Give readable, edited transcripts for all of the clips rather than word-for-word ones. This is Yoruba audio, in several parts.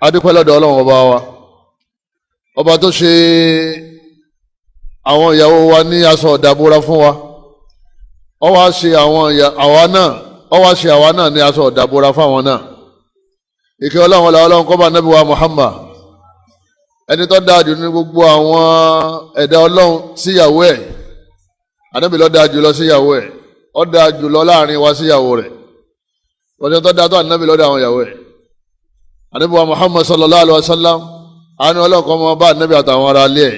Adúpẹ́ lọ́dọ̀ Ọlọ́run ọba wa, ọba tó ṣe àwọn ìyàwó wa ní aṣọ ọ̀dàbúra fún wa. Ó wá ṣe àwọn àwa náà, ó wá ṣe àwa náà ní aṣọ ọ̀dàbúra fáwọn náà. Ìkẹ́ Ọlọ́run ọlá Ọlọ́run kó bá Nábì wa Muhammad, ẹni tó dáa jù ní gbogbo àwọn ẹ̀dá Ọlọ́run síyàwó ẹ̀. Ànábì ló dáa jù lọ síyàwó ẹ̀, ó dáa jù lọ láàrin wa síyàwó rẹ̀. Ọjọ́ tó dáa tó Ànábì lọ́dọ̀ àwọn ìyàwó ẹ̀. Ànábì wa Muhammad sallallahu alayhi wa sallam, àánú Ọlọ́run kó máa bá Ànábì àtàwọn ará ilé ẹ̀.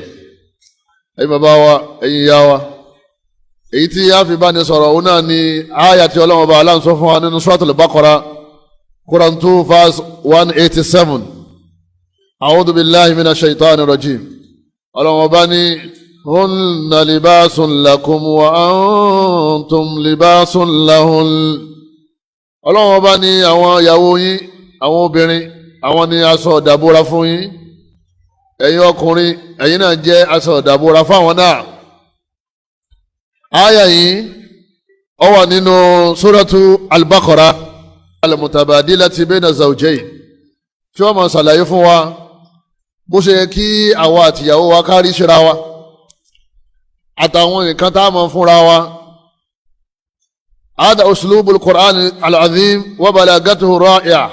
Ẹ̀yin bàbá wa, ẹ̀yin ìyá wa, èyí tí a fi bá ní sọ̀rọ̀ òun náà ni àyà tí Ọlọ́run bá aláǹsọ fún wa nínú Suratul Baqara, Quran 2 verse 187. A'udhu billahi minash shaitani rajim. Ọlọ́run bá ní hunna libasun lakum wa antum libasun lahun. Ọlọ́run bá ní àwọn ìyàwó yín, àwọn obìnrin, àwọn ní aṣọ ìdàbora fún yín. Ẹ̀yin ọkùnrin, ẹ̀yin náà jẹ́ aṣọ ìdàbora fáwọn náà. Àyà yìí ó wà nínú Suratu Al-Baqara, al-mutabadilati bayna zawjayn, tí wọ́n máa ṣàlàyé fún wa bó ṣe yẹ kí àwa àtìyàwó wa kárí síra wa, àtàwọn nǹkan tá a máa fúnra wa. Hada uslubul Qur'an al-azim wa balagatuhu ra'i'a.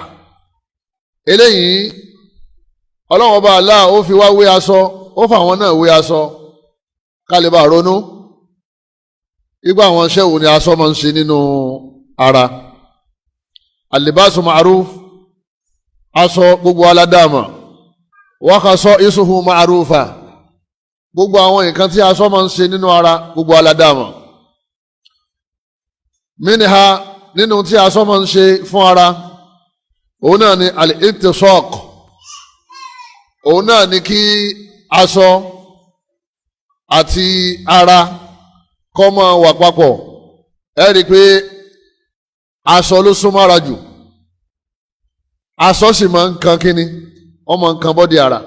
Eléyìí Ọlọ́run ọba Allah ó fi wá wé aṣọ, ó fà àwọn náà wé aṣọ, ká lè bá ronú igbá àwọn iṣẹ́ wo ni aṣọ máa ń ṣe nínú ara. Alibasu ma'aruf, aṣọ gbogbo aládàmà, wákàṣọ isuhu ma'arufa, gbogbo àwọn nǹkan tí aṣọ máa ń ṣe nínú ara gbogbo aládàmà. Minha, nínú tí aṣọ máa ń ṣe fún ara, òun náà ni al-ittisaq, òun náà ni kí aṣọ àti ara kó máa wà papọ̀. Ẹ rí i pé aṣọ ló súnmọ́ ara jù, aṣọ sì máa ń kan kíni, wọ́n máa ń kan bọ́dì ara.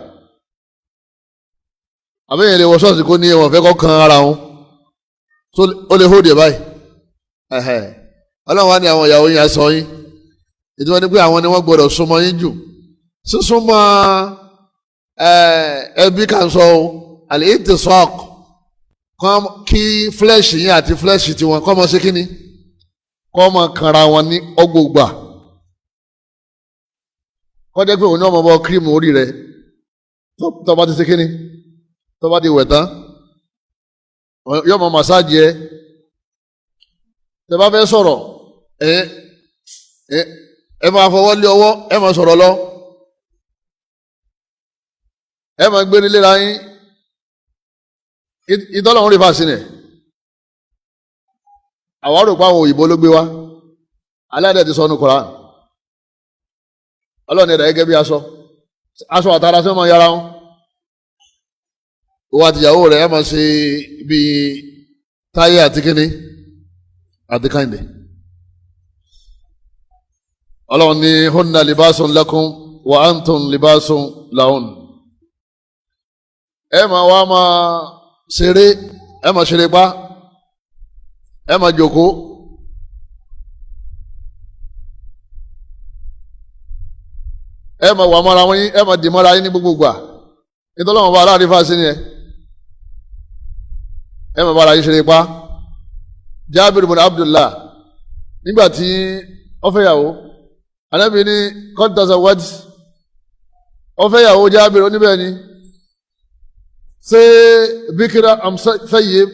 Àbẹ́yẹn lè wọ ṣọ́ọ̀ṣì kó ní ẹ̀wọ̀n fẹ́ kọ́ kan ara wọn, ó lè hóde báyìí. Ọlọ́run wá ní àwọn ìyàwó yín aṣọ yín, ìdí wọn ni pé àwọn ni wọ́n gbọ́dọ̀ súnmọ́ yín jù. Sísúnmọ́ ẹbí kan sọ o, al-ittisaq, kí flesh yín àti flesh tiwọn kọ́ máa ṣe kíni, kọ́ máa kanra wọn ní ọgbọ̀gbà. Kọ́ jẹ́ pé òun ní ọmọ bọ́ kírímù orí rẹ̀ tó bá ti ṣe kíni, tó bá ti wẹ̀ tán, yóò máa màsáàjì ẹ. Tẹ́ bá fẹ́ sọ̀rọ̀, ẹ máa fọwọ́ lé ọwọ́, ẹ máa sọ̀rọ̀ lọ, ẹ máa gbé nílé ra yín. Ìtọ́lọ́run rí fàṣẹ nẹ̀. Àwọn rò pé àwọn òyìnbó ló gbé wá, aládẹ̀ ti sọnù Kùránì. Ọlọ́run ẹ̀dá gẹ́gẹ́ bí aṣọ, aṣọ àtàrà sí ọmọ yàrá wọn. Òun àtìyàwó rẹ̀ ẹ máa ṣe bíi táyé àti kíní àti kànìdé. Ọlọ́run ní hunna libasun lakum wa antum libasun lahun. Ẹ máa wá máa ṣeré, ẹ máa ṣeré pa, ẹ máa jòkó. Ẹ máa wà mọ́ra wọn yín, ẹ máa dì mọ́ra yín ní gbogbo gbà. Nítorí àwọn ọba aláàrin fásitì ni ẹ. Ẹ máa bára yín ṣeré pa. Jábìrì bin Abdullah, nígbà tí ó fẹ́ yàwó, Ànábì ní qad tazawwaj, ó fẹ́ yàwó Jábìrì oníbẹ̀ ni, ṣé bíkírà am sayyib,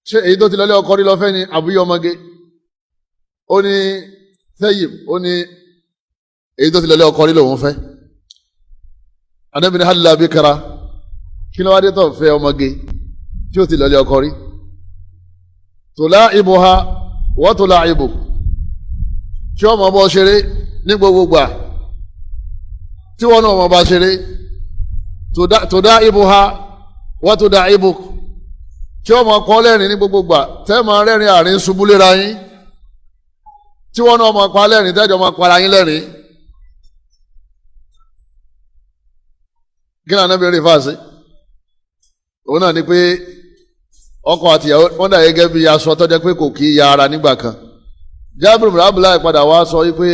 ṣé èyí tó ti lọlé ọkọ rí lọ́fẹ́ ni àbúyọ ọmọge? Ó ní sayyib, ó ní èyí tó ti lọlé ọkọ rí lòun fẹ́. Ànábì ní halla bíkírà, kí ló wá dé tó fẹ́ ọmọge tí ó ti lọlé ọkọ rí? Tùláìbùha wọ́n tùláìbù, tí wọ́n mọ̀ bọ́ ṣeré ní gbogbo gbà, tí wọ́n náà mọ̀ bá ṣeré. Tùdáìbùha wọ́n tùdáìbù, tí wọ́n mọ̀ kọ́ lẹ́rìn ní gbogbo gbà, tẹ́ mọ̀ rẹ́rìn àárín ṣubú léra yín, tí wọ́n náà mọ̀ pa lẹ́rìn, tẹ́jọ́ mọ̀ para yín lẹ́rìn. Kí ni Ànábì rí fàṣẹ? Òun náà ni pé ọkọ àtìyàwó wọn dà gẹ́gẹ́ bí aṣọ tó jẹ́ pé kò kí ya ara nígbà kan. Jábìrì bin Abdullahi padà wá sọ wípé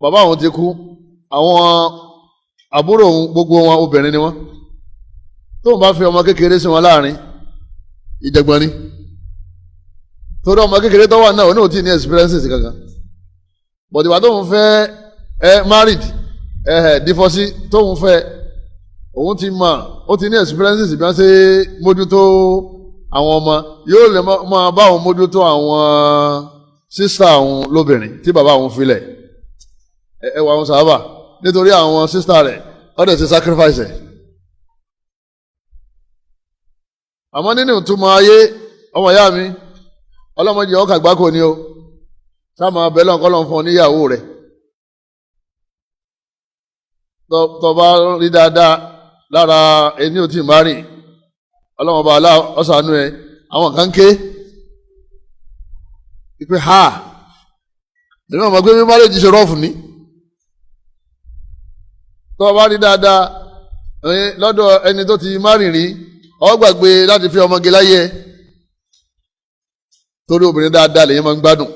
Bàbá àwọn ti kú, àwọn àbúrò òun gbogbo wọn obìnrin ni wọn. Tóun bá fi ọmọ kékeré sí wọn láàrin, ìjẹ̀gbọ́n ni. Torí ọmọ kékeré tó wà náà, òun náà ò tí ì ní experiences kankan. But ìgbà tóun fẹ́ ẹ married, ẹ divorce, tóun fẹ́, òun ti mọ̀, ó ti ní experiences bí wọ́n ṣe mójútó àwọn ọmọ, yóò lè máa bá òun mójútó àwọn sister òun lóbìnrin tí bàbá òun filẹ̀. Ẹ wà àwọn sábà nítorí àwọn sister rẹ̀, ó dẹ̀ ṣe sacrifice ẹ̀. Àmọ́ nínú ìtumọ̀ ayé, ọmọ ìyá mi, ọlọ́mọdé ọkà gbáko ni o, sáà máa bẹ lọ́nkọ́ lọ́n fún ọ níyàwó rẹ̀. Tó bá rí dáadáa lára ẹni ò tí ì má rìn, ọlọ́mọba alá ọ̀sánú ẹ, àwọn kan ké pé ha èmi ọmọ pé mímọ́ lè jí ṣe rọ́ọ̀fù ni. Tó bá rí dáadáa lọ́dọ̀ ẹni tó ti má rìn rí, ó gbàgbé láti fi ọmọge láyé ẹ, torí obìnrin dáadáa lèyìn máa ń gbádùn.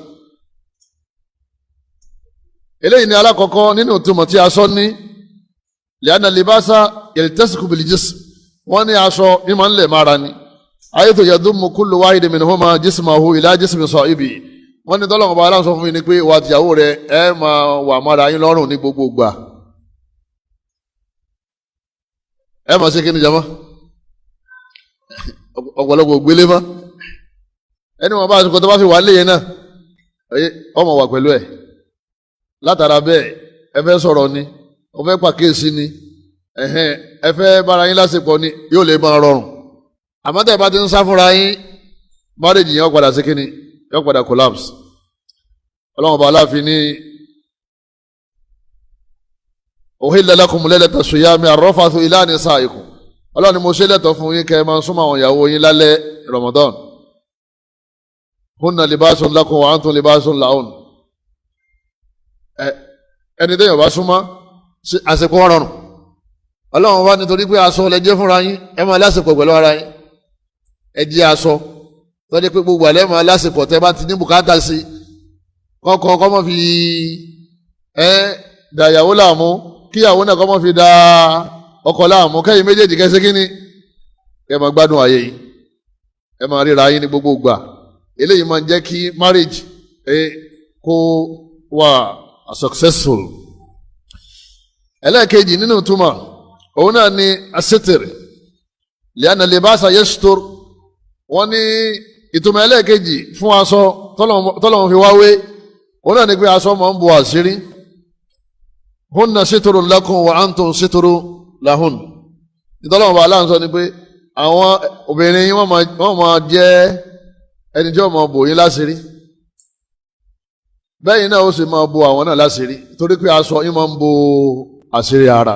Eléyìí ni alákọ̀ọ́kọ́ nínú ìtumọ̀ tí aṣọ ní. Lẹ́yìn libasa yaltasiku bil jism, wọ́n ní aṣọ mímọ́ ńlẹ̀ mára ni. Ayéto yadummu kullu wahidin minhuma jismahu ila jismi sahibi. Wọ́n ní tọ́lọ́mọba aláǹsọ fún mi ni pé wà tìyàwó rẹ ẹ máa wà mára yín lọ́rùn ní gbogbo gbà. Ẹ máa ṣe kí ni jama? Ọ̀pọ̀lọpọ̀ gbélé mọ́. Ẹni wọn bá aṣọ tó bá fi wà léyìn náà, ọmọ wà pẹ̀lú ẹ̀. Látara bẹ́ẹ̀, ẹ fẹ́ sọ̀rọ̀ ni, ọ fẹ́ pàkíyèsí ni, ẹ fẹ́ bára yín lásìkò ni, yóò lè máa rọrùn. Àmọ́ tẹ́ ẹ bá ti ń sá fúnra yín, marriage yẹn ó padà sí kíni, yóò padà collapse. Ọlọ́run bá aláàfin ní uhilla lakum laylata siyami arrafathu ila nisaikum. Ọlọ́run ni mo ṣe lẹ́tọ̀ọ́ fún yín kẹ́ ẹ máa súnmọ́ àwọn ìyàwó yín lálẹ́ Ramadan. Hunna libasun lakum wa antum libasun lahun. Ẹni tẹ́yìn bá súnmọ́ àsìkò ọ̀rọ̀rùn. Ọlọ́run wá nítorí pé aṣọ lẹ jẹ́ fúnra yín, ẹ máa lásìkò pẹ̀lú ara yín. Ẹ jẹ́ aṣọ tọ́jú pé gbogbo àlẹ́ máa lásìkò tẹ́ bá ti ní bùkátà sí, kọ́kọ́ kọ́ mọ́ fi ẹ dàyàwó láàmú, kíyàwó náà kọ́ mọ́ fi da ọkọ láàmú, kẹ́yìn méjèèjì kẹ́sẹ́ kínní, kẹ́ máa gbádùn ayé yìí, ẹ máa ríra yín ní gbogbo ìgbà. Eléyìí máa ń jẹ́ kí marriage kó wà successful. Ẹlẹ́ẹ̀kejì nínú ìtumọ̀ òun náà ni asítìrì lẹ́yìn libasa yastur. Wọ́n ní ìtumọ̀ ẹlẹ́ẹ̀kejì fún aṣọ tọ́lọ́hun fi wáwé, òun náà ni pé aṣọ máa ń bo àṣírí. Hunna sitrun lakum wa antum sitrun lahun. Ìtọ́lọ́hun bá aláǹsọ ni pé àwọn obìnrin wọ́n máa jẹ́ ẹni tí wọ́n máa bò yín láṣìírí, bẹ́ẹ̀ náà ó sì máa bo àwọn náà láṣìírí, torí pé aṣọ yín máa ń bo àṣírí ara.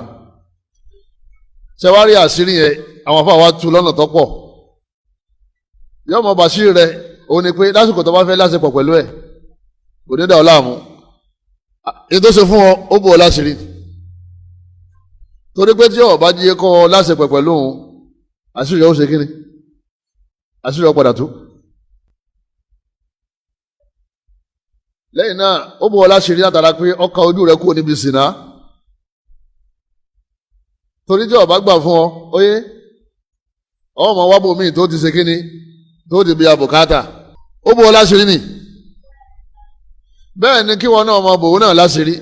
Ṣẹwárí àṣírí yẹn, àwọn afọ àwa tu lọ́nà tó pọ̀. Yóò mọ bàṣírí rẹ, òun ni pé lásìkò tó bá fẹ́ lásìkò pẹ̀lú ẹ̀, kò ní dà ọ́ láàmú. Èyí tó ṣe fún ọ, ó bò ọ́ láṣìírí, torí pé tí ó bá jí kọ́ ọ lásìkò pẹ̀lú òun, àṣírí ó ṣe kíni, àṣírí ó padà tú. Lẹ́yìn náà ó bò ọ́ láṣìírí látara pé ọkà ojú rẹ kúrò níbi sìnà, torí tí ó bá gbà fún ọ, óyé ọmọ wábò míì tó ti ṣe kíni, tó ti bí abùkátà, ó bò ọ́ láṣìírí nì. Bẹ́ẹ̀ ni kí wọn náà máa bò ó náà láṣìírí,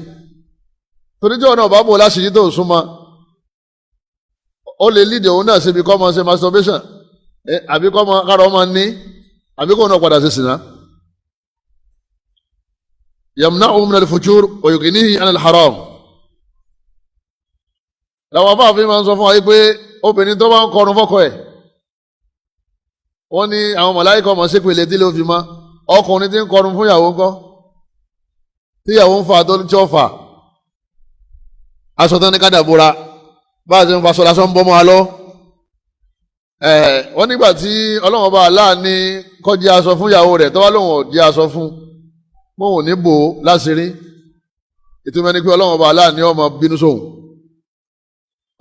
torí tí wọn náà bá bò ó láṣìírí tó súnmọ́, ó lè lídìí òun náà síbi kọ́ máa ṣe masturbation, àbí kọ́ máa kára ọmọ ní, àbí kó náà padà ṣe sìnà. Yamna'uhu min al-fujur wa yughnihi 'an al-haram. Làwọn afáàfin máa ń sọ fún wa yìí pé obìnrin tó bá ń kọrun fọ́kọ ẹ̀, wọ́n ní àwọn màláíkà ọmọ ṣépè létí ló fi mọ́. Ọkùnrin tí ń kọrun fún ìyàwó ńkọ́, tíyàwó ń fa tó ní tí ó fà, aṣọ tán ní kádàbóra, bá a ṣe ń faṣọ lásán ń bọ́ mọ́ a lọ. Wọ́n nígbà tí Ọlọ́run bá aláà ní kó jẹ́ aṣọ fún ìyàwó rẹ̀, tó bá lóun ò jẹ́ aṣọ fún, bóun ò ní bò ó láṣìírí, ìtumọ̀ ni pé Ọlọ́run bá aláà ní ọmọ bínú sóhun.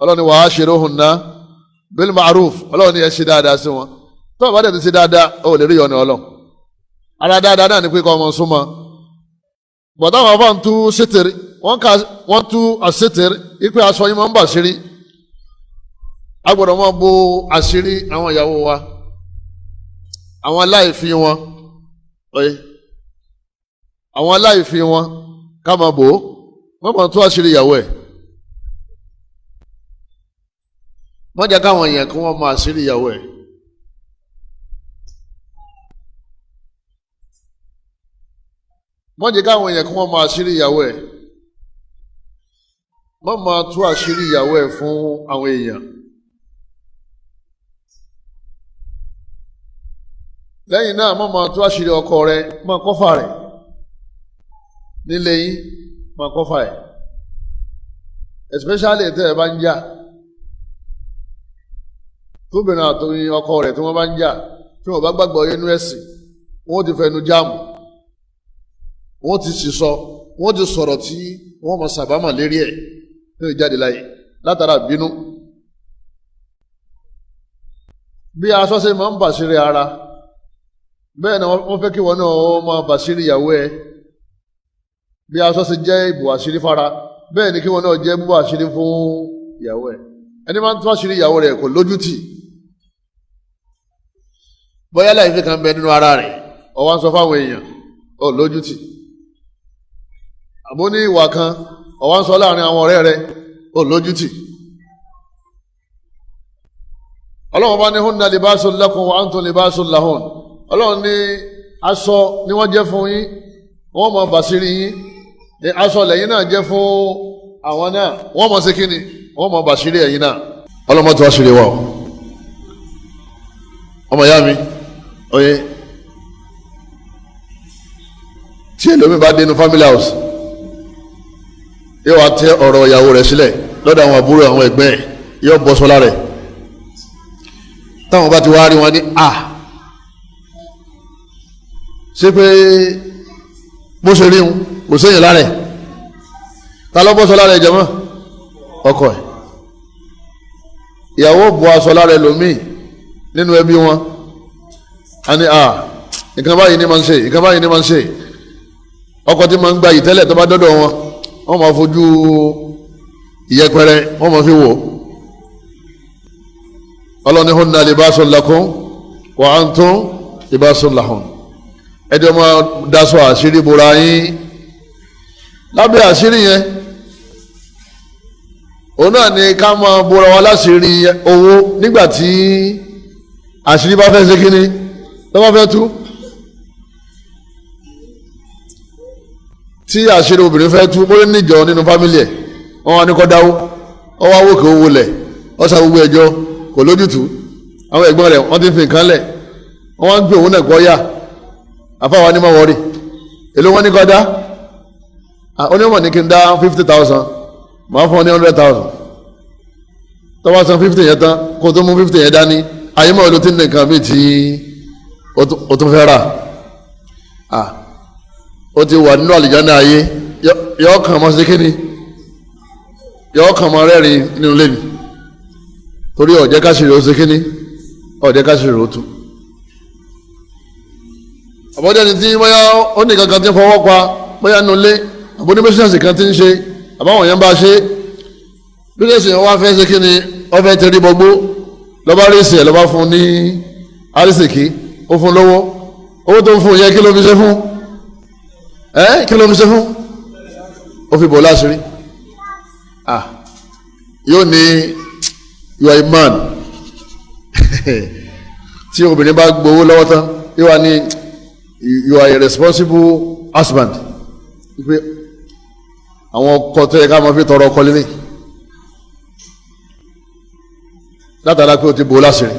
Ọlọ́run ní wa ashiruhunna bil ma'ruf, Ọlọ́run ní ẹ ṣe dáadáa sí wọn. Tó o bá dẹ̀ ti ṣe dáadáa, ó lè rí ọ̀nà Ọlọ́run. Ara dáadáa náà ni pé kọ́ ọmọ súnmọ́, Bọ̀dá àwọn afáàn tú sétèrè, wọ́n tú àsétèrè ipe aṣọ yìí máa ń bà sírí. A gbọ́dọ̀ máa bo àṣírí àwọn ìyàwó wa, àwọn aláìfi wọn, oye, àwọn aláìfi wọn ká máa bò ó, wọ́n máa tú àṣírí ìyàwó ẹ̀. Wọ́n jẹ́ káwọn èèyàn kí wọ́n máa àṣírí ìyàwó ẹ̀. Wọ́n jẹ́ káwọn èèyàn kí wọ́n máa àṣírí ìyàwó ẹ̀. Wọ́n máa tú àṣírí ìyàwó ẹ̀ fún àwọn èèyàn. Lẹ́yìn náà, wọ́n máa tú àṣírí ọkọ rẹ̀, máa kọ́fà rẹ̀ nílé yín, máa kọ́fà ẹ̀, especially tẹ́ ẹ bá ń jà. Tóbìnrin àtòyìn ọkọ rẹ̀ tí wọ́n bá ń jà, tí wọ́n bá gbàgbọ́ inú ẹ̀sìn, wọ́n ti fẹnu jáàmù, wọ́n ti sì sọ, wọ́n ti sọ̀rọ̀ tí wọ́n máa sàbámà lérí ẹ̀ nínú ìjáde láyé látara bínú. Bí aṣọ ṣe máa ń bàṣírí ara, bẹ́ẹ̀ ni wọ́n fẹ́ kí wọ́n náà máa bàṣírí ìyàwó ẹ̀. Bí aṣọ ṣe jẹ́ ìbò àṣírí fara, bẹ́ẹ̀ ni kí wọ́n náà jẹ́ bíbò àṣírí fún ìyàwó ẹ̀. Ẹni máa ń tún àṣírí ìyàwó rẹ̀ kò lójútì. Bóyá láì fi kan bẹ nínú ara rẹ̀, ó wá ń sọ fáwọn èèyàn, ó lójútì. Àbó ní ìwà kan, ó wá ń sọ láàrin àwọn ọ̀rẹ́ rẹ̀, ó lójútì. Ọlọ́run bá ní hunna libasun lakum wa antum libasun lahun. Ọlọ́run ní aṣọ ni wọ́n jẹ́ fún yín, wọ́n mọ bàṣírí yín, aṣọ lẹ́yìn náà jẹ́ fún àwọn náà, wọ́n mọ̀ sí kíni, wọ́n mọ bàṣírí ẹ̀yin náà. Ọlọ́mọ tó àṣírí wa o. Ọmọ ìyá mi, oye, tí ẹlòmíì bá dénú family house, yóò wá tẹ ọ̀rọ̀ ìyàwó rẹ̀ sílẹ̀ lọ́dọ̀ àwọn àbúrò àwọn ẹ̀gbẹ́ ẹ̀, yóò bọ́ sọ́lá rẹ̀. Táwọn bá ti wá rí wọn ní a ṣé pé bó ṣe rí wọn kò séyìn lára ẹ̀, ta ló bọ́ sọ́lá rẹ̀ jẹ́mọ́? Ọkọ ẹ̀. Ìyàwó bọ́ aṣọ lára ẹlòmíì nínú ẹbí wọn, a ní a nǹkan báyìí ní máa ń ṣe, nǹkan báyìí ní máa ń ṣe. Ọkọ tí máa ń gba ìtẹ́lẹ̀ tó bá dọ́dọ̀ wọn, wọ́n máa fojú ìyẹpẹrẹ, wọ́n máa fi wò. Ọlọ́ni hunna libasun lakum wa antum libasun lahun. Ẹjọ́ máa daṣọ àṣírí bora yín. Lábẹ́ àṣírí yẹn, òun náà ni ká máa bora wa láṣìírí owó nígbà tí àṣírí bá fẹ́ ṣe kíni, tó bá fẹ́ tú. Tí àṣírí obìnrin fẹ́ tú, bóyá níjọ nínú fámílì ẹ̀, wọ́n wá ní kọ́ dáwó, wọ́n wá wòkè owó lẹ̀, wọ́n sa gbogbo ẹjọ́, kò lójútùú. Àwọn ẹ̀gbọ́n rẹ̀ wọ́n ti fi nǹkan lẹ̀, wọ́n wá ń gbé òun náà kọ́ yá. Àfáwa ní má wọ́ọ̀rì, èló wọ́n ní kọ́ dá? Onímọ̀ ní kí n dá 50,000, màá fún ọ ní 100,000. Tó bá san 50 yẹn tán, kó tó mú 50 yẹn dání, ayé mọ̀ ló ti ní nǹkan míì tí o tún fẹ́ rà. Ó ti wà nínú àlìjáná ayé, yọ kàn mọ́ sí kíni, yọ kàn mọ́ rẹ́rìn nínú ilé mi, torí ọ̀jẹ́ káṣíìrì ó ṣe kíni, ọ̀jẹ́ káṣíìrì ó tú. Àbọ̀jẹ́ ni tí bóyá ó ní kankan tí ń fọwọ́ pa, bóyá nínú ilé, àbó ní bísíǹsì kan tí ń ṣe, àbáwọn yẹn bá ṣe bísíǹsì yẹn wá fẹ́ ṣe kíni, wọ́n fẹ́ tẹrí bọgbó, lọ́ba rísì ẹ̀, lọ́ba fún ní arísìkí, ó fún lówó. Owó tó ń fún yẹn, kí ló fi ṣe fún ẹ? Kí ló fi ṣe fún? Ó fi bò láṣìírí. Yóò ní you are a man. Tí obìnrin bá gbowó lọ́wọ́ tán, yóò wá ní you are a responsible husband. Pé àwọn ọkọ tó yẹ ká máa fi tọrọ ọkọ lélẹ̀, látara pé o ti bò láṣìírí.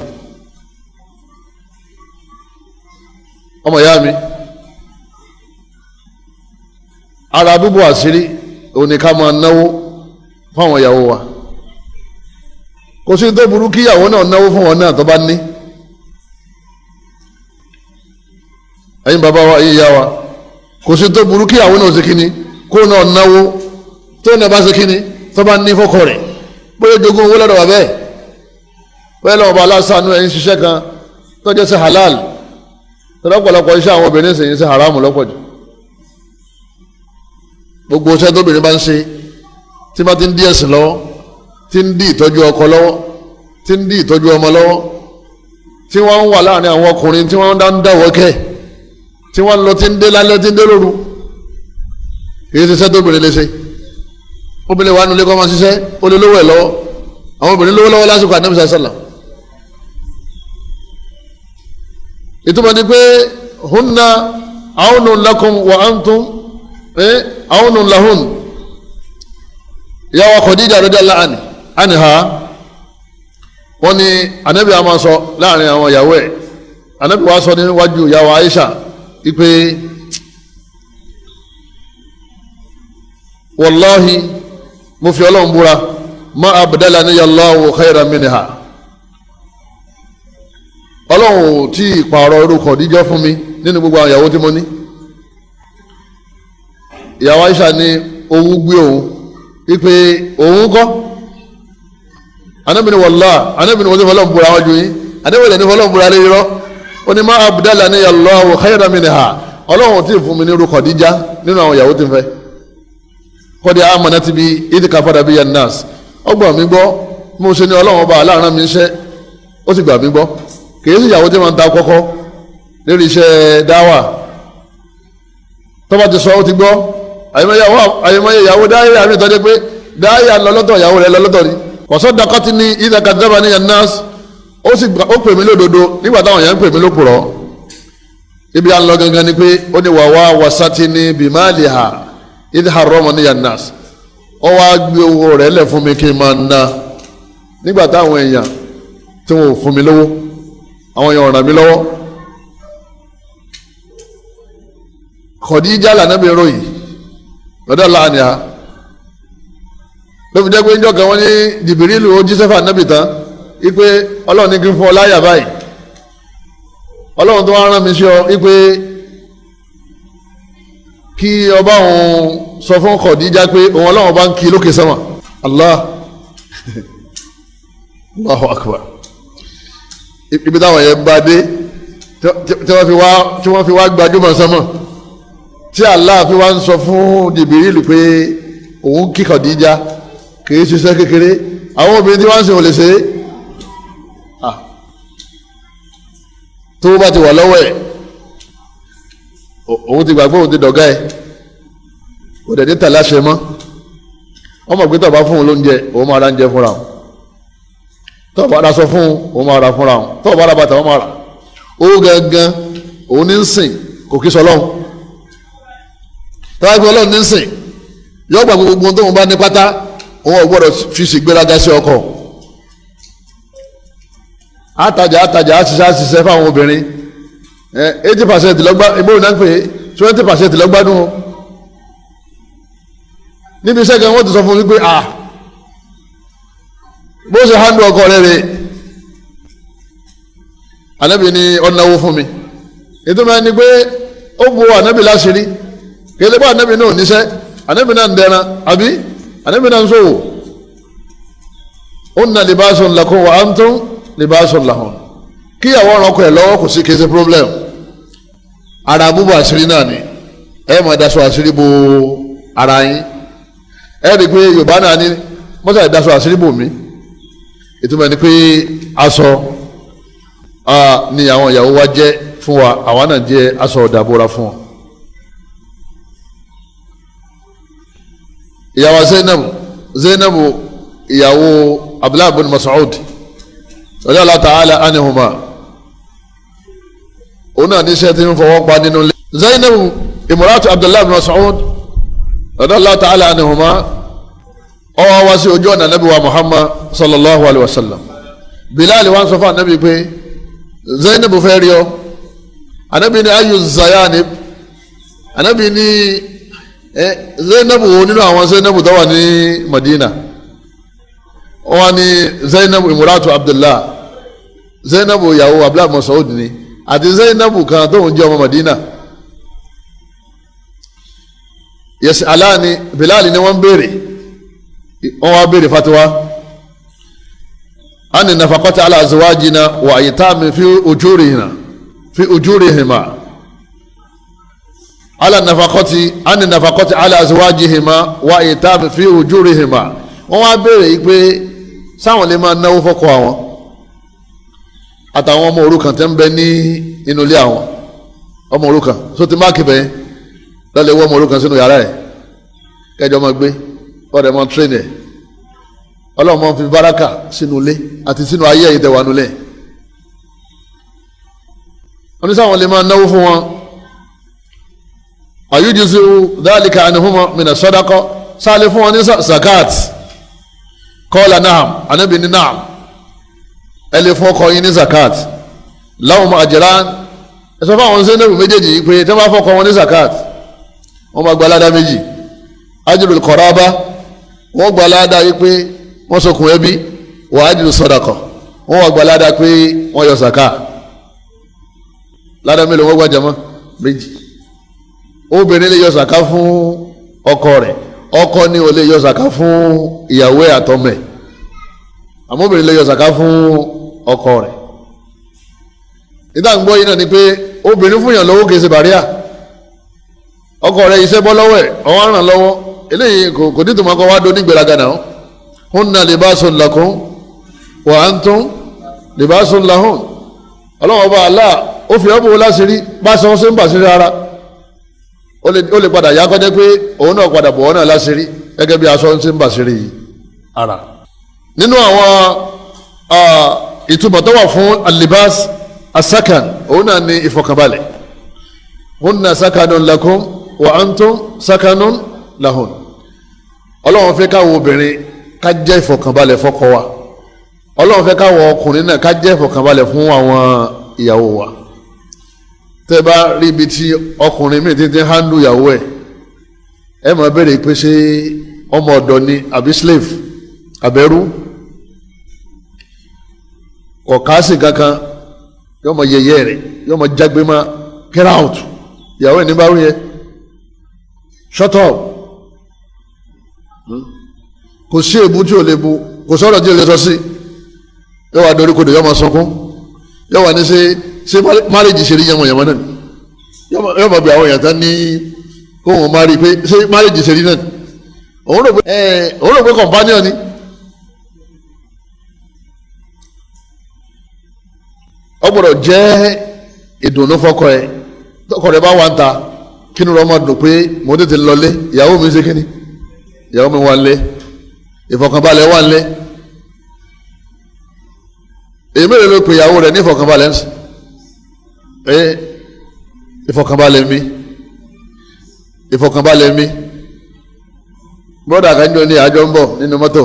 Ọmọ ìyá mi, ara bíbò àṣírí òun ni ká máa náwó fáwọn ìyàwó wa. Kò sí tó burú kí ìyàwó náà náwó fún wọn náà tó bá ní. Ẹ̀yin bàbá wa, ẹ̀yin ìyá wa, kò sí tó burú kí ìyàwó náà ṣe kíni, kó náà náwó tó náà bá ṣe kíni tó bá ní fọ́kọ rẹ̀. Bóyá jogún owó lọ́dọ̀ bàbá ẹ̀, bóyá lọ́wọ́ bá aláṣánú ẹ̀yin ṣiṣẹ́ kan tó jẹ́ sí halal. Tọ́lọ́pọ̀lọpọ̀ iṣẹ́ àwọn obìnrin sì ń ṣe haramu lọ́pọ̀ jù. Gbogbo iṣẹ́ tóbìnrin bá ń ṣe tí bá ti ń dí ẹ̀sìn lọ́wọ́, tí ń dí ìtọ́jú ọkọ lọ́wọ́, tí ń dí ìtọ́jú ọmọ lọ́wọ́, tí wọ́n ń wà láàrin àwọn ọkùnrin tí wọ́n ń dáwọ́ kẹ́, tí wọ́n ń lọ tí ń dé lálẹ́ tí ń dé lóru, kì í ṣiṣẹ́ tóbìnrin lè ṣe. Obìnrin wà nulẹ̀ kọ́ máa ṣiṣẹ́, ó lè lówó ẹ̀ lọ́wọ́. Àwọn obìnrin lówó lọ́wọ́ lásìkò Ànábì sàlám. Ìtumọ̀ ni pé hunna aunun lakum wa antum aunun lahun. Ìyàwó Khadija radiyallahu anha, wọ́n ní Ànábì a máa sọ láàrin àwọn ìyàwó ẹ̀. Ànábì wa sọ níwájú ìyàwó Aisha ipe wallahi mo fi Ọlọ́run búra, ma abdalani Allahu khayran minha. Ọlọ́run ò tí ì pààrọ̀ irú Khadija fún mi nínú gbogbo àwọn ìyàwó tí mo ní. Ìyàwó Aisha ní owó gbé òun ipe òun kọ́. Ànábì ní wallahi, Ànábì ní wọ́n ti fọlọ́run búra wájú yín, Ànábì ní fọlọ́run búra lé irọ́. Ó ní ma abdalani Allahu khayran minha, Ọlọ́run ò tí ì fún mi ní irú Khadija nínú àwọn ìyàwó tí ń fẹ́. Kọ́dí amanat bi idh kafara biya an-nas, ọgbọ̀n mi gbọ́ mo ṣe ní Ọlọ́run ọba aláàrán mi ṣẹ́, ó sì gbà mí gbọ́. Kìí sí ìyàwó tí wọ́n ń ta kọ́kọ́ lérí iṣẹ́ dáwà, tó bá ti sọ ó ti gbọ́. Àyèmáyé ìyàwó dáyà mi tọ́jú pé dáyà lọ́lọ́tọ̀ ìyàwó rẹ̀ lọ́lọ́tọ̀ ni. Kọ̀sọ́ dakọ́tì ní idh kadhabani an-nas, ó sì ó pè mí lódodo nígbà táwọn èèyàn ń pè mí lópùrọ́. Ibi à ń lọ gangan ni pé ó ní wàwá wasati ní bimaliha idh harramani an-nas, ó wá gbé owó rẹ̀ lẹ̀ fún mi kí n máa ná nígbà táwọn èèyàn tí wọn ò fún mi lówó, àwọn èèyàn ràn mí lọ́wọ́. Khadija lànàbí ròyìn lọ́dọ̀ láàánú ha ló fi jẹ́ pé njọ́ kan wọ́n ní Jìbìrìlù ó jíṣẹ́ fún ànábì tán ipe Ọlọ́run ní kí n fún ọ láyà báyìí, Ọlọ́run tó wá rán mi sí ọ ipe kí ọba òun sọ fún Khadija pé òun Ọlọ́run bá ń kí lókè sánmà. Allah Allahu akbar. Ibi táwọn yẹn bá dé tí wọ́n fi wá gbajúmọ̀ sánmà, tí Allah fi wá ń sọ fún Jìbìrìlù pé òun kí Khadija kìí ṣiṣẹ́ kékeré. Àwọn obìnrin tí wọ́n ń sìn ò lè ṣe é. Tó bá ti wà lọ́wọ́ ẹ̀, òun ti gbàgbọ́ òun ti dọ̀gá ẹ̀, kò dẹ̀ ní tàlá ṣe mọ́. Wọ́n mọ̀ pé tó bá fún un lóúnjẹ, òun máa ra oúnjẹ fúnra òun. Tó bá ra aṣọ fún un, òun máa ra fúnra òun. Tó bá ra bàtà, òun máa rà. Owó gangan òun ní ń sìn, kò kí sọ lọ́hùn. Tó bá gbé Ọlọ́run ní ń sìn, yóò gbà gbogbo ohun tóun bá ní pátá, òun ò gbọ́dọ̀ fi ṣègbéraga sí ọkọ. Àtàjà àtàjà àṣìṣe àṣìṣe fáwọn obìnrin. 80% lọ́gbà ìbòrò náà ń pè é, 20% lọ́gbádùn o. Níbi iṣẹ́ kan wọ́n ti sọ fún mi pé ah, bó ṣe handle ọkọ rẹ̀ rè. Ànábì ní ọ̀nàwó fún mi. Ìtumọ̀ ẹni pé ó bu ànábì láṣìírí. Kìí ṣe pé ànábì náà níṣẹ́, ànábì náà ń dẹran, àbí ànábì náà ń ṣòwò. Hunna libasun lakum wa antum libasun lahun. Kíyàwó ọ̀ràn ọkọ ẹ̀ lọ́wọ́ kò sí, kìí ṣe problem. Ara búbọ̀ àṣírí náà ni ẹ máa daṣọ àṣírí bo ara yín. Ẹ rí i pé Yorùbá náà ní mọ́tà ìdaṣọ àṣírí bò mí. Ìtumọ̀ ẹni pé aṣọ ni àwọn ìyàwó wa jẹ́ fún wa, àwa náà jẹ́ aṣọ ìdàbora fún wọn. Ìyàwó Zainab ìyàwó Abdullahi bin Mas'ud radiyallahu ta'ala anhuma, òun náà níṣẹ́ tí ń fọwọ́ pa nínú ilé. Zainab imratu Abdullahi bin Mas'ud radiyallahu ta'ala anhuma, ó wá wá sí ojú ọ̀nà Ànábì wa Muhammad sallallahu alayhi wa sallam. Bilal wá ń sọ fún Ànábì pé Zainab fẹ́ rí ọ. Ànábì ní ayu zayanib, Ànábì ní Zainab wo nínú àwọn Zainab tó wà ní Madina? Wọ́n ní Zainab imratu Abdullah, Zainab ìyàwó Abdullahi Mas'ud ni, àti Zainab kan tóun jẹ́ ọmọ Madina. Yẹsi aláàni Bilal ni wọ́n béèrè, wọ́n wá béèrè fatiwa ani nafaqati ala azwajina wa aytami fi ujurihima fi ujurihima. Ala nafakọ́tì ani nafakọ́tì ala azwajihima wa ìtàbí fi ujurihima. Wọ́n wá béèrè yìí pé sáwọn lè máa náwó fọ́kọ àwọn àtàwọn ọmọ òrukàn tẹ́ ń bẹ ní inú ilé àwọn ọmọ òrukàn tó ti máàkì bẹ́ẹ̀ lọ́lẹ̀ wọ́ ọmọ òrukàn sínú yàrá ẹ̀ kẹjọ máa gbé ọ̀rẹ́ máa tírẹ̀nì ẹ̀. Ọlọ́run máa fi báràkà sínú ilé àti sínú ayé ẹ̀yìn tẹ̀wá nulẹ̀. Wọ́n ní sáwọn lè máa náwó fún wọn. Àyùjísù dhalika anhuma mina sadaqa, sáà lè fún wọn ní zakat. Qala na'am, Ànábì ní na'am, ẹ lè fún ọkọ yín ní zakat. Lahum ajran, ẹ sọ fún àwọn sẹ́nẹ̀bù méjèèjì yìí pé tí wọ́n bá fọkọ wọn ní zakat, wọ́n máa gba aládá méjì. Ajrul qaraba, wọ́n gba aládá yìí pé wọ́n sọkùn ẹbí, wa ajru sadaqa, wọ́n wá gba aládá pé wọ́n yọ zakat. Ládá mélòó wọ́n gba jama? Méjì. Obìnrin lè yọ zakat fún ọkọ rẹ̀, ọkọ ni ò lè yọ zakat fún ìyàwó ẹ̀ àtọmọ ẹ̀, àmọ́ obìnrin lè yọ zakat fún ọkọ rẹ̀. Nígbà gbọ́ yìí náà ni pé obìnrin fún yàn lọ́wọ́ kìí ṣe bàríà. Ọkọ rẹ̀ iṣẹ́ bọ́ lọ́wọ́ ẹ̀, ọwọ́ ràn lọ́wọ́, eléyìí kò ní tòmọ́ kọ́ wá dó nígbèraga náà. Hunna libasun lakum wa antum libasun lahun. Ọlọ́wọ́ bá Allah ó fi ọ́ bò láṣìírí, bá sọ ṣe ń bà sí rárá. Ó lè padà yá kọjá pé òun náà padà bọ̀ ọ́ náà láṣìírí gẹ́gẹ́ bí aṣọ ṣe ń bà sí rí ara. Nínú àwọn ìtumọ̀ tó wà fún alibas asakan, òun náà ní ìfọkànbalẹ̀. Hunna sakanun lakum wa antum sakanun lahun. Ọlọ́run fẹ́ káwọn obìnrin ká jẹ́ ìfọkànbalẹ̀ fọ́kọ wa. Ọlọ́run fẹ́ káwọn ọkùnrin náà ká jẹ́ ìfọkànbalẹ̀ fún àwọn ìyàwó wa. Tẹ́ bá rí ibi tí ọkùnrin mi ti ń handle ìyàwó ẹ̀, ẹ máa béèrè pé ṣé ọmọ ọ̀dọ̀ ni àbí slave àbẹ̀rú. Kọ̀ọ̀kásì kankan, yóò mọ yẹyẹ rẹ, yóò mọ jágbe ma, get out. Ìyàwó ẹ̀ ní bá wí yẹ, shut up. Kò sí èbú tí ò lè bu, kò sọ̀rọ̀ tí ò lè sọ sí. Yóò wá dorí kodò, yóò mọ sunkún, yóò wá ní ṣe ṣe marriage ṣe rí yẹmọ̀yẹmọ̀ náà. Yóò mọ bí àwọn èèyàn tán ní kó wọn má rí pé ṣé marriage ṣe rí náà. Òun rò pé companion ni. Ó gbọ́dọ̀ jẹ́ ìdùnnú fọ́kọ ẹ̀. Tọkọ rẹ̀ bá wà ń ta, kínú rẹ̀ ọmọ dùn pé mo tètè lọlé, ìyàwó mi ṣe kíni, ìyàwó mi wà ń lé, ìfọ̀kànbalẹ̀ wà ń lé. Èyí mélòó ló pe ìyàwó rẹ̀ ní ìfọ̀kànbalẹ̀ ń sìn? Ìfọ̀kànbalẹ̀ mi, ìfọ̀kànbalẹ̀ mi. Bọ́dà kanjọ ní àjọ ń bọ̀ nínú mọ́tò,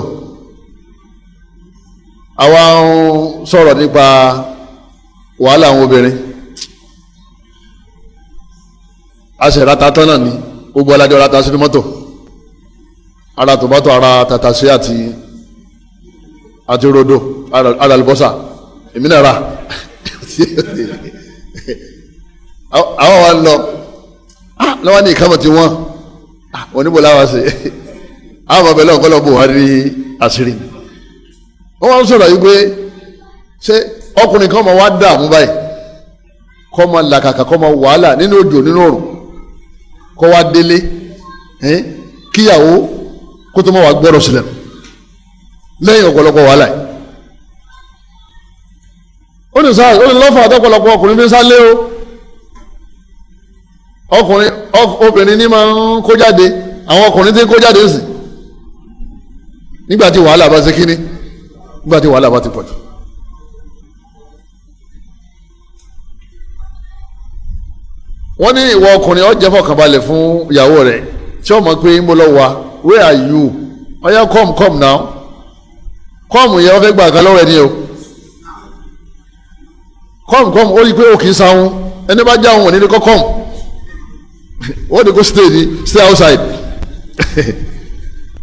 àwa ń sọ̀rọ̀ nípa wàhálà àwọn obìnrin. A sì rata tán náà ni, gbogbo alájọ rata sínú mọ́tò, ara tòmátò, ara tàtàṣé àti rodo, ara àlùbọ́sà, èmi náà ra. Àwọn wa ń lọ lọ́wọ́ ní ìkámọ̀ tí wọ́n oníbò láwa ṣe àwọn ọmọ ẹlẹ́wọ̀n kọ́lọ́ bò wá ní àṣírí. Wọ́n wá ń sọ̀rọ̀ yìí pé ṣé ọkùnrin kan máa wá dààmú báyìí, kọ́ máa làkàkà, kọ́ máa wàhálà nínú òjò nínú òrùn, kọ́ wá délé kíyàwó kó tó máa wà gbọ́dọ̀ sílẹ̀ lẹ́yìn ọ̀pọ̀lọpọ̀ wàhálà yìí. Ó ní sáà, ó ní lọ́fà àtọ́pọ̀lọpọ̀ ọkùnrin fi ń sálé o. Ọkùnrin obìnrin ní máa ń kó jáde, àwọn ọkùnrin tí ń kó jáde ń sìn nígbà tí wàhálà bá ṣe kíní, nígbà tí wàhálà bá ti pọ̀jù. Wọ́n ní ìwọ ọkùnrin ó jẹ́ fọkànbalẹ̀ fún ìyàwó rẹ̀ tí ó mọ̀ pé ń bọ́ lọ wá, where are you? Oya come come now. Come yẹn wọ́n fẹ́ gbà kan lọ́wọ́ ẹ ní o. Come come, ó rí i pé ó kì í sáwọn ẹni bá já òun ní kọ́ come. Wọ́n ní kó stay ní stay outside.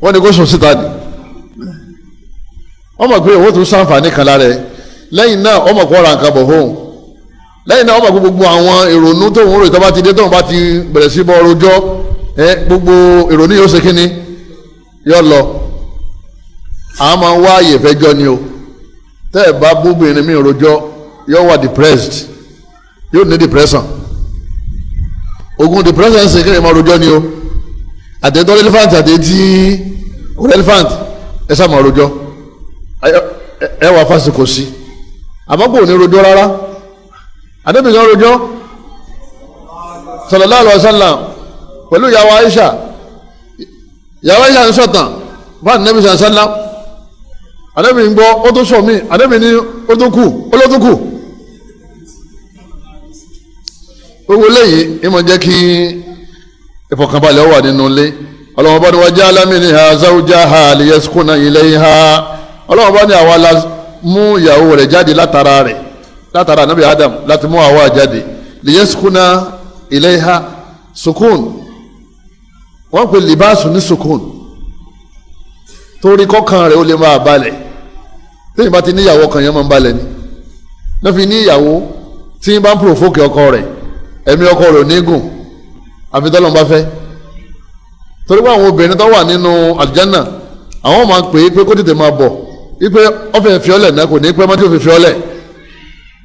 Wọ́n ní kó sùn síta ni. Wọ́n mọ̀ pé owó tún sàǹfààní kan lára ẹ̀. Lẹ́yìn náà wọ́n mọ̀ pé ọ̀rà nǹkan bọ̀ fóun. Lẹ́yìn náà wọ́n mọ̀ pé gbogbo àwọn ìrònú tóun rò tó bá ti dé, tóun bá ti bẹ̀rẹ̀ sí bọ́ rojọ́, gbogbo ìrònú yóò ṣe kíni, yóò lọ. Àwọn máa ń wá àyè fẹjọ́ ni o. Tẹ́ ẹ̀ bá bóbìnrin mi rojọ́, yóò wà depressed, yóò ní depression. Ogun depression ṣe kéèyàn máa rojọ́ ni o. Àtẹ̀tọ́ relevant àtẹ̀tí relevant ẹ sá máa rojọ́, ẹ wà fásikò sí, àmọ́ kò ní rojọ́ rárá. Àdébìkan rojọ́ sallallahu alaihi wasallam pẹ̀lú ìyàwó Aisha. Ìyàwó Aisha ń sọ̀tàn bá Ànábì sàlám. Ànábì ń gbọ́, ó tó sọ mí, Ànábì ní ó tó kù, ó ló tó kù. Gbogbo léyìí ìmọ̀ jẹ́ kí ìfọ̀kànbalẹ̀ wà nínú ilé. Ọlọ́wọ́n bá ní waja'ala minha zawjaha liyaskuna ilayha. Ọlọ́wọ́n bá ní àwa la mú ìyàwó rẹ̀ jáde látara rẹ̀, látara Ànábì Adam láti mú àwa jáde, liyaskuna ilayha. Sukun, wọ́n pè libasu ní sukun, torí kọ́kàn rẹ̀ ó lè máa balẹ̀. Téèyàn bá ti níyàwó ọkàn yẹn máa ń balẹ̀ ni. Náà fi níyàwó tí ń bá ń pòfókè ọkọ rẹ̀, ẹ̀mí ọkọ rẹ̀ ò ní gùn àfi tọ́lọ́run bá fẹ́. Torí pé àwọn obìnrin tó wà nínú àlùjánnà àwọn máa ń pè é pé kó tètè máa bọ̀, wípé ọ̀fẹ́ fiọ́lẹ̀ náà kò ní pẹ́ mọ́tò fi fiọ́lẹ̀,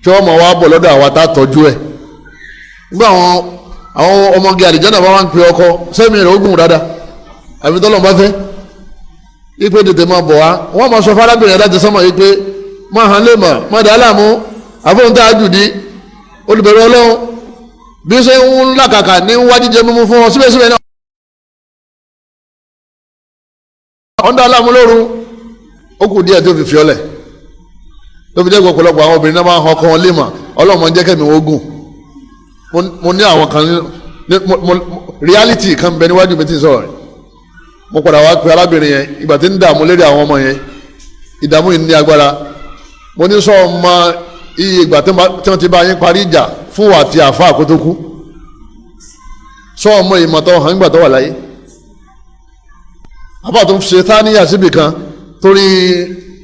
kí wọ́n máa wá bọ̀ lọ́dọ̀ àwa tá a tọ́jú ẹ̀. Nígbà àwọn ọmọge àlùjánnà bá wá ń pè ọkọ sẹ́mi rẹ̀ ó gùn dáadáa àfi tọ́lọ́run bá fẹ́, wípé tètè máa bọ̀ wá. Wọ́n máa sọ fárábìnrin láti sọ́mọ̀ yìí pé máa hàn lè mọ̀ máa dà á láàmú àfọ̀n tá a jù dí olùbẹ̀rù Ọlọ́run bí ṣe ń làkàkà ní wá jíjẹ mímú fún ọ síbẹ̀síbẹ̀ náà ọ̀ndà aláàmú lóru ó kù díẹ̀ tó fi fi ọlẹ̀ tó fi jẹ́ ọ̀pọ̀lọpọ̀ àwọn obìnrin náà máa ń han ọkọ wọn lè mọ̀. Ọlọ́run máa ń jẹ́ kẹ́mi wọ́n gùn. Mo ní àwọn kan reality kan bẹ níwájú mi tí ń sọ̀rọ̀ rẹ̀. Mo padà wá pe arábìnrin yẹn ìgbà tí ń dààmú lérí àwọn ọmọ yẹn, ìdààmú yìí ní agbára. Mo ní sọ ọmọ iye ìgbà tí wọ́n ti bá yín parí ìjà fún wa àti àfa àkótókú, sọ ọmọ ìmọ̀tọ́ hàn nígbà tó wà láyé. Àbá tó ń ṣe táníyà síbì kan torí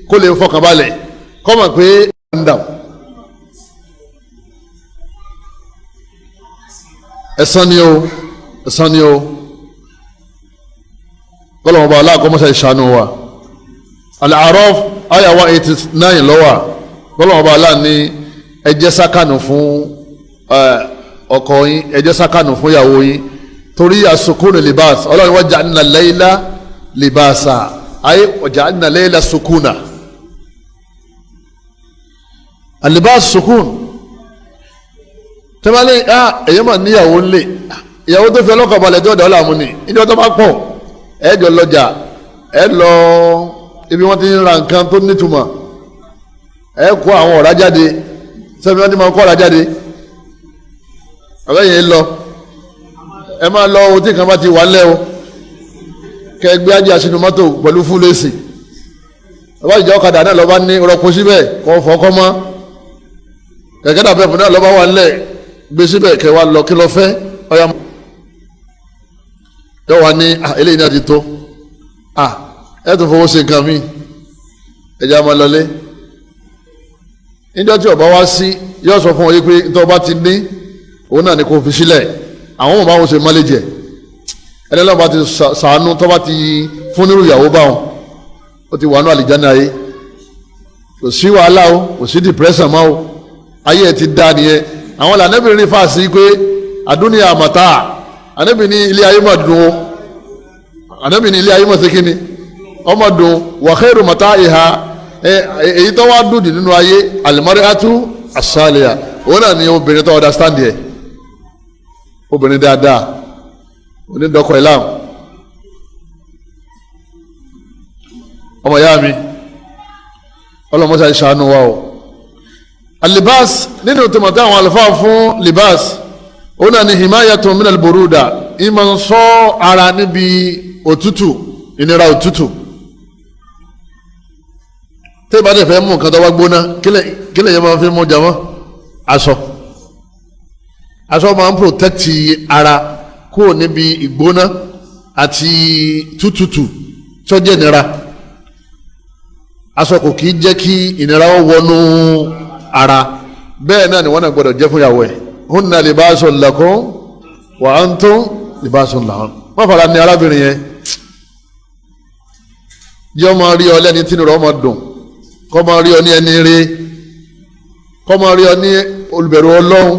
kó lè fọkànbalẹ̀ kọ́ mọ̀ pé ń dà. Ẹ̀san ni o, ẹ̀san ni o. Kọ́lọ̀ ọba aláàkọ́mọ́sá ìṣàánú wa. Al-A'raf àyà 189 lọ́wà. Kọ́lọ̀ ọba aláà ní ẹ jẹ́ sákànù fún ọkọ yín, ẹ jẹ́ sákànù fún ìyàwó yín, torí àsukúnù libas. Ọlọ́run wa ja'alna layla libasa, ayé wa ja'alna layla sukuna. Alibas sukun. Tẹ́lẹ̀ ẹ̀yẹ́ mà níyàwó ńlẹ̀, ìyàwó tó fi ọlọ́kọ̀ balẹ̀ tó dà ọ́ làmú ni. Ìjọba tó bá pọ̀ ẹ jọ lọjà, ẹ lọ ibi wọ́n ti ń ra nǹkan tó nítumọ̀, ẹ kó àwọn ọ̀rá jáde, sẹ́mi wọ́n ti máa kó ọ̀rá jáde, ọ̀rẹ́ yẹn lọ, ẹ máa lọ ohun tí nǹkan bá ti wà lẹ́ o, kẹ gbé ajé àṣínú mọ́tò pẹ̀lú fúlẹ́sì, ọba ìjà ọ̀kadà náà lọ́ba ní rọpò síbẹ̀ kọ́ fọ́kọ́ mọ́, kẹ̀kẹ́ dàbẹ̀ fún náà lọ́ba wà lẹ̀ gbé síbẹ̀ kẹ wá lọ kí lọ fẹ́ ọ̀yà yọ wá ní eléyìí náà ti tó, ẹ tún fowó ṣe nǹkan mi, ẹ̀jẹ̀ á máa lọlé. Níjọ́ tí ọba wá sí yóò sọ fún ọ yìí pé tó ọba ti ní òun náà ni kò fi sílẹ̀, àwọn ọmọ báwọn ṣe mọ́lẹ́jẹ ẹni lọ́ba ti sàánú tó bá ti fún nírú ìyàwó báwọn ó ti wà ní àlìjáná ayé, kò sí wàhálà o, kò sí depression mọ́ o, ayé ẹ ti dá nìyẹn. Àwọn lànàbìnrin fà sí pé àdúnyà àmọ̀tá ànábì ní ilé ayé mà dùn o, ànábì ní ilé ayé mà ṣe kíni ọmọ dùn, wa khairu mata'iha, èyí tó wá dùn jù nínú ayé al-mar'atu as-salihah, òun náà ni obìnrin tó understand yẹ, obìnrin dáadáa onídọ́kọ̀ ìlànà. Ọmọ ìyá mi, ọlọmọṣà ìṣàánú wa o. Alibas nínú tòmọ̀tò àwọn àlùfáà fún libas, òun náà ni himayatun minal buruda, ìmọ̀ ń sọ ara níbi òtútù, ìnira òtútù. Tí ìbá dẹ̀ fẹ́ mú nǹkan tó wá gbóná, kílẹ̀ yẹn máa fi mú jàmọ́? Aṣọ. Aṣọ máa ń protect ara kúrò níbi ìgbóná àti tútùtù tó jẹ́ ìnira. Aṣọ kò kì í jẹ́ kí ìnira ó wọnú ara. Bẹ́ẹ̀ náà ni wọ́n náà gbọ́dọ̀ jẹ́ fún ìyàwó ẹ̀. Hunna libasun lakum wa antum libasun lahun. Wọ́n fara ní arábìnrin yẹn, jẹ́ ọmọ rí ọ lẹ́ni tí nìrọ̀ ọmọ dùn, kọ́ máa rí ọ ní ẹni rí, kọ́ máa rí ọ ní olùbẹ̀rù Ọlọ́run.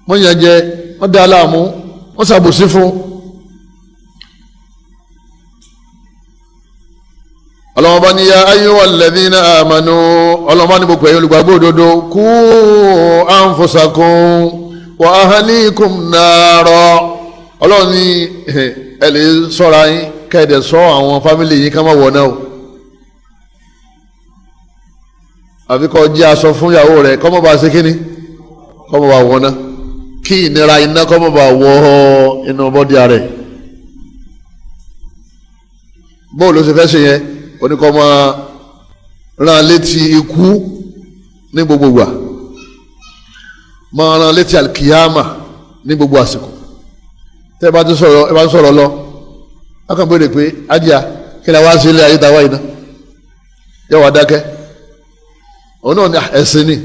Mọ̀nyàn jẹ Wọ́n dá láàmú, wọ́n ṣàbòsí fún. Ọlọ́wọ́n bá ní ya ayyuhal ladhina amanu, ọlọ́wọ́n bá ní gbogbo ẹ̀yin olùgbàgbọ́ òdodo, qu anfusakum wa ahlikum nara. Ọlọ́wọ́n ní ẹ lè sọ́ra yín kẹ́ẹ̀dẹ̀ sọ àwọn fámìlì yín ká má wọ̀ náà o. Àbí kó jẹ́ aṣọ fún ìyàwó rẹ̀ kó má bàa ṣe kíni, kó má bàa wọ̀ náà, kí ìnira iná kó má bàa wọ inú bọ́dí rẹ̀. Bóòlù ló ṣe fẹ́ ṣe yẹn? Oníkọ́ máa rán létí ikú ní gbogbo ìgbà, máa rán létí alikiyama ní gbogbo àsìkò. Tẹ́ ẹ bá ti sọ̀rọ̀, ẹ bá ti sọ̀rọ̀ lọ, a kàn béèrè pé ajá kí ni a wá sí ilé ayé tàwa yìí ná, yẹ wàá dákẹ́. Òun náà ní ẹ̀sìn ni,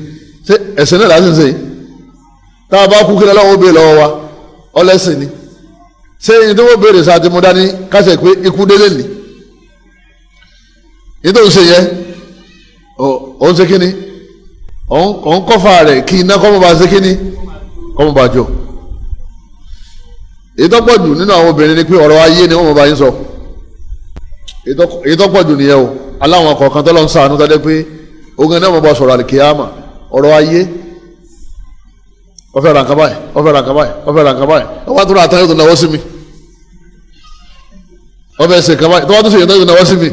ṣé ẹ̀sìn náà láti ṣe yìí? Tá a bá kú kí ni Ọlọ́run ó béèrè lọ́wọ́ wa? Ọlẹ́sìn ni. Ṣé ẹni tí wọ́n béèrè sáà ti mú dání kásẹ̀ pé ikú délé nìí? Yìí tó ń ṣe yẹ, òun ṣe kíni, òun kọfà rẹ̀ kí iná kọ́mọ bá ṣe kíni, kọ́mọ bá jọ. Èyí tó pọ̀ jù nínú àwọn obìnrin ni pé ọ̀rọ̀ ayé ni wọ́n mọ̀ bá yín sọ. Èyí tó pọ̀ jù nìyẹn o. Aláwọn kọ̀ọ̀kan tó lọ ń sàánú tó dé pé ogun náà mọ̀ bá sọ̀rọ̀ àlìkìyàmà, ọ̀rọ̀ ayé. Wọ́n fẹ́ ra nǹkan báyìí, wọ́n fẹ́ ra nǹkan báyìí, wọ́n fẹ́ ra nǹkan báyìí, wọ́n bá tó ra àtàyè tó náwó sí mi. Wọ́n fẹ́ ṣe nǹkan báyìí, tó bá tó ṣe ìyẹn tó náwó sí mi.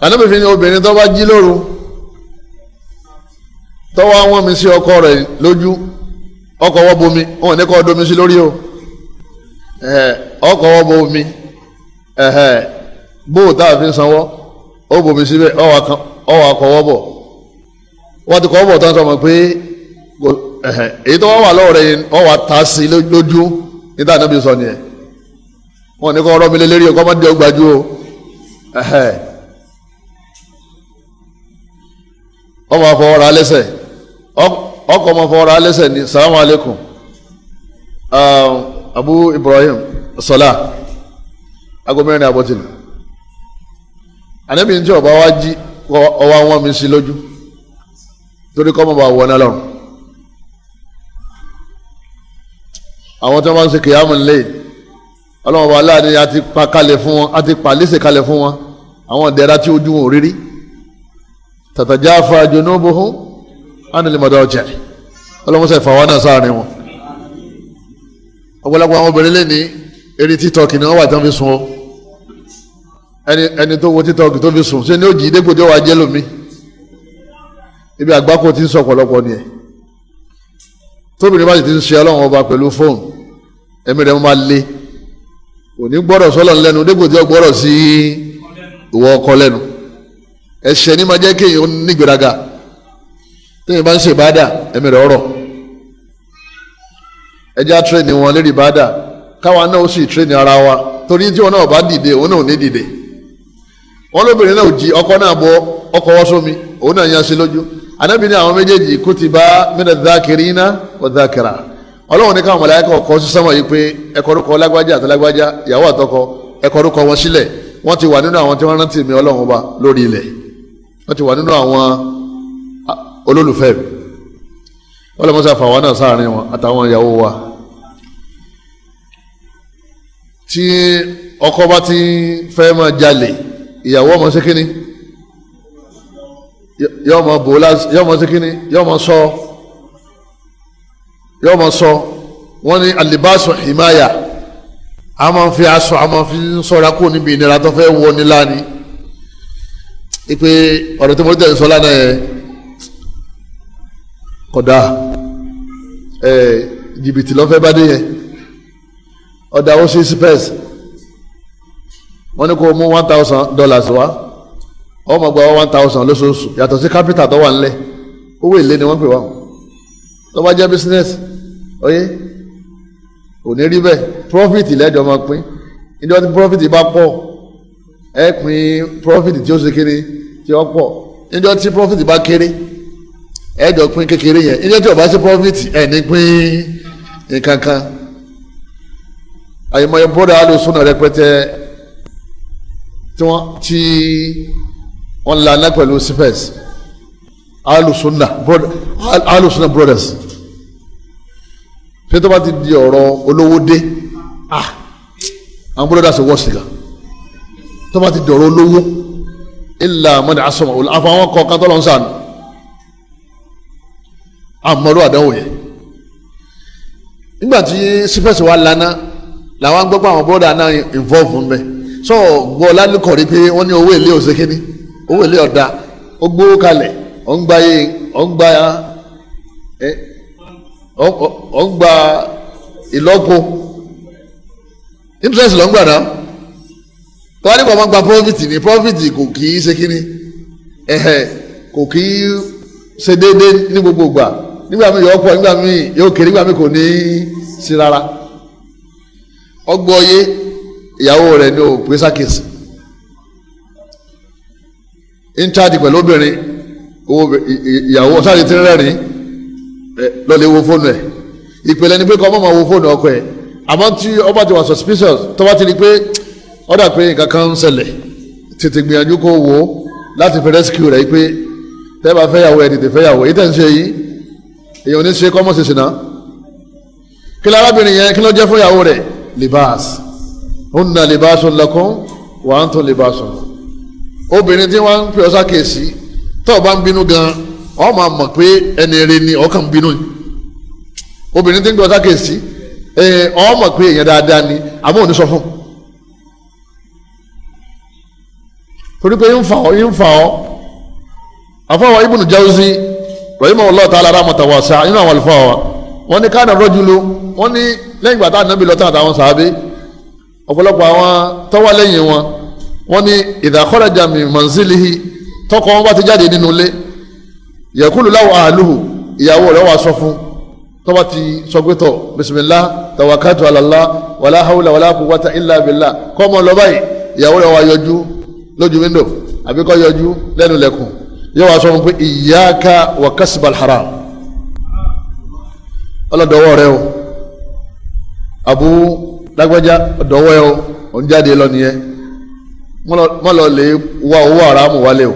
Ànábì ní obìnrin tó bá jí lóru tó wá wọ́n mi sí ọkọ rẹ̀ lójú, ọkọ wọ́n bomi, wọn ní kọ́ domi sí lórí o, ọkọ wọ́n bomi, bóò tá a fi sanwó, ó bomi síbẹ̀, ọwọ́ akọ̀wọ́ bọ̀, wọ́n ti kọ́ bọ̀ tán sọ ma pé èyí tó wá wà lọ́wọ́ rẹ̀ wọ́n wá ta sí lójú níta. Ànábì sọ nìyẹn, wọn ní kọ́ ọ̀rọ̀ mi lé lérí ọkọ má dé ọgbàjú o. Ọmọ afọwọ́ra lẹ́sẹ̀, ọkọ̀ ọmọ afọwọ́ra lẹ́sẹ̀ ní salamu alaikum, Abu Ibrahim sọlá, aago 4 àbọ̀tìlù. Ànábì ní tí ọba wa jí ọwọ́ àwọn mi sí lójú torí kọ́ mọ̀ bá wọ̀ náà lọ́rùn. Àwọn tí wọ́n bá ń ṣe kìyàmù lé ọlọ́wọ́n bá aláàdé a ti pa kalẹ̀ fún wọn, a ti pa léṣe kalẹ̀ fún wọn àwọn ìdẹ̀ra tí ojú wọn ò rírí. Tàtàjáfà junubuhum anil madaji, ọlọ́mọsẹ̀ fàwọn náà sáàrin wọn. Ọ̀pọ̀lọpọ̀ àwọn obìnrin lè ní eré títọ́kì ni wọ́n wà tí wọ́n fi sùn ọ́. Ẹni tó wo títọ́kì tó fi sùn ṣé ní òjì dépò tí ó wà jẹ́ lómi. Ibi àgbákò ti ń sọ ọ̀pọ̀lọpọ̀ ni ẹ̀. Tóbìnrin bá sì ti ń ṣe ọlọ́run ọba pẹ̀lú fóònù, ẹ̀mí rẹ̀ máa le, kò ní gbọ́dọ̀ sọ́lọ̀ lẹ́nu dépò tí ó gbọ́dọ̀ sí ìwọ ọkọ lẹ́nu. Ẹ̀ṣẹ̀ ní ma jẹ́ kéèyàn nígbèraga. Téèyàn bá ń ṣe ìbádà, ẹ̀mí rẹ̀ ọ̀rọ̀. Ẹjẹ́ á tírẹ̀nì wọn lérí ìbádà, káwa náà ó sì tírẹ̀nì ara wa, torí tí wọn náà bá dìde, òun náà ò ní dìde. Wọn lóbìnrin náà ò jí ọkọ náà bọ ọkọ wọ́ sómi, òun náà yan sí lójú. Ànábì ní àwọn méjèèjì kutiba mina dhakirina wa dhakira. Ọlọ́run ní káwọn màláíkà ọkọ sí sánmà yìí pé ẹkọ orúkọ lágbájá àti lágbájá, ìyàwó àtọkọ, ẹkọ orúkọ wọn sílẹ̀. Wọ́n ti wà nínú àwọn tí wọ́n rántí mi Ọlọ́run ọba lórí ilẹ̀, wọ́n ti wà nínú àwọn olólùfẹ́ mi. Ọlọ́mọsá fàwọn náà sáàrin wọn àtàwọn ìyàwó wa. Tí ọkọ bá ti fẹ́ máa jalè, ìyàwó ọmọ sí kínní, yọ ọmọ bò lásì, yọ ọmọ sí kínní, yọ ọmọ sọ, yọ ọmọ sọ. Wọ́n ní alibasu himaya, a máa fi aṣọ, a máa fi sọra kó níbi ìnira tó fẹ́ wọ ní lánìí. Ipe ọ̀rọ̀ tí mo tẹ̀ ń sọ lánàá yẹn kódà, jìbìtì lọ́fẹ́ bá dé yẹn, ọ̀dà ó sí spẹ́s. Wọ́n ní kó mú $1,000 wá, ọmọ gba 1,000 lóṣooṣù, yàtọ̀ sí kápítà tó wà ńlẹ̀. Owó èlé ni wọ́n pè wá tó bá jẹ́ business. Oyé kò ní rí bẹ́ẹ̀, profit lẹ́jọ́ máa pín. Ìjọ tí profit bá pọ̀, ẹ pín profit tí ó ṣe kéré tí ó pọ̀. Ìjọ tí profit bá kéré, ẹ jọ pín kékeré yẹn. Ìjọ tí ó bá sí profit, ẹ ní pín nǹkan kan. Àyèmọye bọ́dà alùsùnà rẹpẹtẹ tí wọ́n lana pẹ̀lú sípẹ̀s. Alùsùnà alùsùnà brothers, ṣé tó bá ti di ọ̀rọ̀ olówó dé, ah, àwọn brothers wọ́ sìgá. Tó bá ti di ọ̀rọ̀ olówó, ilà mọ́ni asọ̀mọ̀ àfọwọ́n kọ̀ọ̀kan tó lọ ń sànù àmọ́rú àdánwò yẹn. Nígbà tí sípẹ́sì wa lana làwọn gbọ́ pé àwọn bọ́dà náà involve ń bẹ. So gbọ́ lálùkọ̀ rí pé wọ́n ní owó èlé òsèkéní, owó èlé ọ̀dà, ó gbówó kalẹ̀, ó ń gba yé, ó ń gba ẹ, ó ń gba ìlọ́po interest ló ń gbà náà. Tọ́wá nípa ọmọ gba profit ní profit kò kì í ṣe kíní, ẹ̀hẹ̀, kò kì í ṣe déédéé ní gbogbo ìgbà. Nígbà míì yóò pọ̀, nígbà míì yóò kéré, nígbà míì kò ní í sí rárá. Ọgbọ́yé ìyàwó rẹ̀ ní o pé sákèsì ń chájì pẹ̀lú obìnrin owó ìyàwó sáré tí ń rẹ́rìn lọ́lẹ̀ wo fóònù ẹ̀. Ìpìlẹ̀ ni pé kọ́ ọmọ máa wo fóònù ọkọ ẹ̀, àmọ́ tí ọba ti wà suspicious, tó bá ti rí pé ó dà pé nǹkan kan ń ṣẹlẹ̀, tètè gbìyànjú kó wò ó láti fi rescue rẹ̀ pé tẹ́ bá fẹ́yàwó ẹ̀, tètè fẹ́yàwó. Èyí tẹ̀ ń ṣe yìí, èèyàn ní ṣe kọ́ mọ́ ṣe ṣìnà. Kí ló arábìnrin yẹn, kí ló jẹ́ fún ìyàwó rẹ̀? Libas hunna libasun lakum wa antum libasun. Obìnrin tí wọ́n ń pè ọ́ sákèsí, tó o bá ń bínú gan, ọ máa mọ̀ pé ẹni rẹ ni ọkàn ń bínú ni. Obìnrin tí ń pè ọ́ sákèsí, ọ mọ̀ pé èèyàn dáadáa ni, àmọ́ ò ní sọ fún torí pé ń fà ọ́, ń fà ọ́. Àfọwọ́ Ibn Jawzi rahimahullah ta'ala rahmatan wasi'a, nínú àwọn àlùfáà wa, wọ́n ní kana rajulu, wọ́n ní lẹ́yìn ìgbà tá ànábì lọ tán àtàwọn sàábé, ọ̀pọ̀lọpọ̀ àwọn tó wà lẹ́yìn wọn, wọ́n ní idha kharaja min manzilihi, tọkọ wọn bá ti jáde nínú ilé, yaqulu lahu ahluhu, ìyàwó rẹ̀ wà sọ fún, tó bá ti sọ pé tọ̀ bismillah tawakkaltu ala Allah wala hawla wala quwwata illa billah, kọ́ ọmọ lọ báyìí, ìyàwó rẹ̀ wà yọjú lójú wíńdò àbí kọ́ yọjú lẹ́nu lẹ́kùn, yóò wá sọ fún pé iyyaka wa kasbal haram, ọlọ́dọ̀wọ́ rẹ o, àbú lágbájá, ọ̀dọ̀wọ́ ẹ o, òun jáde lọ nìyẹn, mọ́ lọ lè wá owó àràmù wálé o,